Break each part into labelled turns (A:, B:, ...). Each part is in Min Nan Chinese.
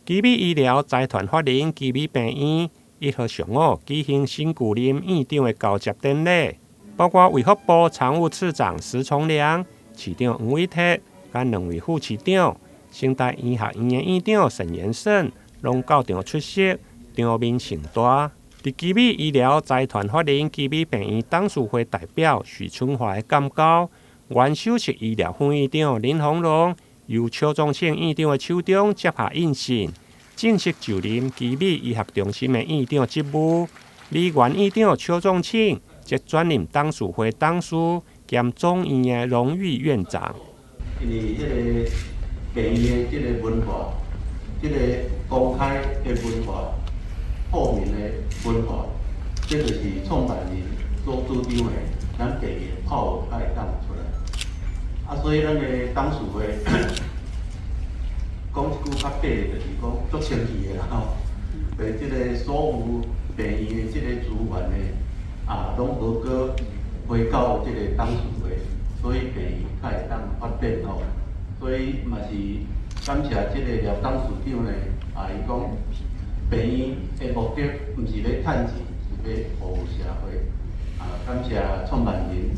A: 奇美醫療財團法人奇美病院1號上午舉行新舊任院長的交接典禮，包括衛福部常務次長石崇良、市長黃偉哲、佮兩位副市長、成大醫學院的院長沈延勝，攏到場出席，場面盛大。佇奇美醫療財團法人奇美病院董事會代表許春華的鑑交，原首席醫療副院長林鴻龍由邱宗慶院長的手中接下印信，正式就任奇美醫學中心的院長職務。而原院長邱宗慶則轉任董事會董事兼總院的榮譽院長。
B: 因為這个病院的這个文化，這个公開的文化、透明的文化，這就是創辦人所主張的，咱病院泡才會當出來。啊，所以咱的董事會講一句較白的，就是講足清氣的啦吼。對這个所有病院的這个資源的啊，攏無閣回到這个董事會，所以病院才會當發展吼。所以嘛是感謝這个廖董事長呢，啊，伊講病院的目的毋是欲趁錢，是欲服務社會。啊，感謝創辦人，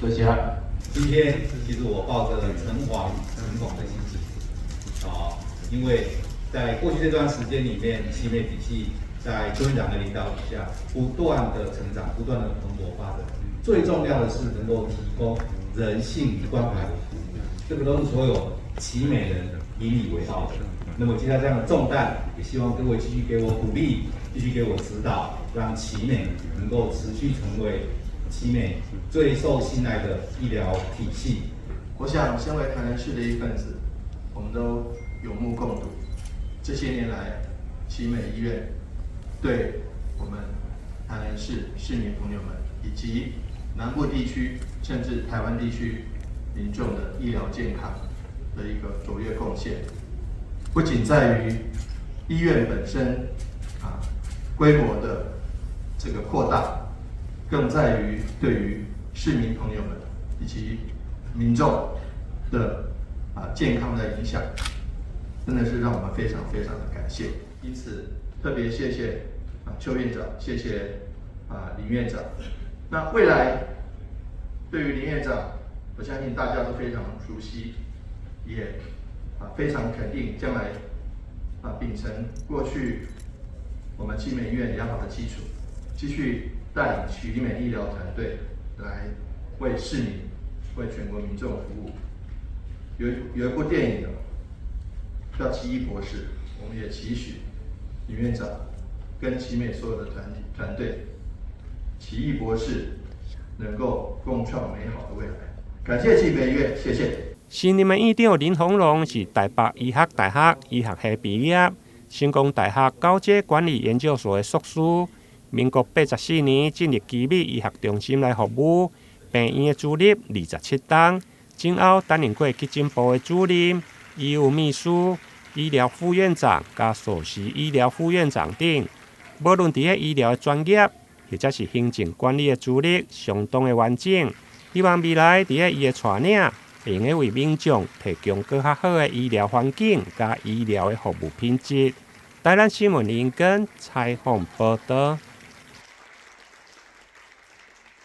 B: 多謝。
C: 今天其實我抱着誠惶誠恐的心情，啊，因為在過去這段時間裡面，奇美體系在邱院長的領導底下，不斷的成長，不斷的蓬勃發展。最重要的是能夠提供人性關懷的服務，這個都是所有奇美人引以為傲的。那麼接下來這樣的重擔，也希望各位繼續給我鼓勵，繼續給我指導，讓奇美能夠持續成為奇美最受信賴的醫療體系。
D: 我想，身為台南市的一份子，我們都有目共睹。這些年來，奇美醫院對我們台南市市民朋友們，以及南部地區甚至台灣地區民眾的醫療健康的一個卓越貢獻，不僅在於醫院本身啊規模的這個擴大，更在於對於市民朋友們以及民眾的啊健康的影響，真的是讓我們非常非常的感謝。因此，特別謝謝啊邱院長，謝謝啊林院長。那未來對於林院長，我相信大家都非常熟悉，也啊非常肯定將來啊秉承過去我們奇美醫院良好的基礎，繼續帶領奇美醫療團隊來為市民、為全國民眾服務。有一部電影叫《奇異博士》，我們也期許林院長跟奇美所有的團體團隊，奇異博士能夠共創美好的未來。感謝奇美醫院，謝謝。
A: 新任的院長林鴻龍是台北醫學大學醫學系畢業，成功大學高階管理研究所的碩士。民國84年進入奇美醫學中心來服務，病院的資歷27冬，前後擔任過急診部的主任、醫務秘書、醫療副院長、佮首席醫療副院長等。無論佇咧醫療的專業，或者是行政管理的資歷，相當的完整。希望未來佇咧伊的帶領，會用得為民眾提供閣較好的醫療環境佮醫療的服務品質。台南新聞林根採訪報導。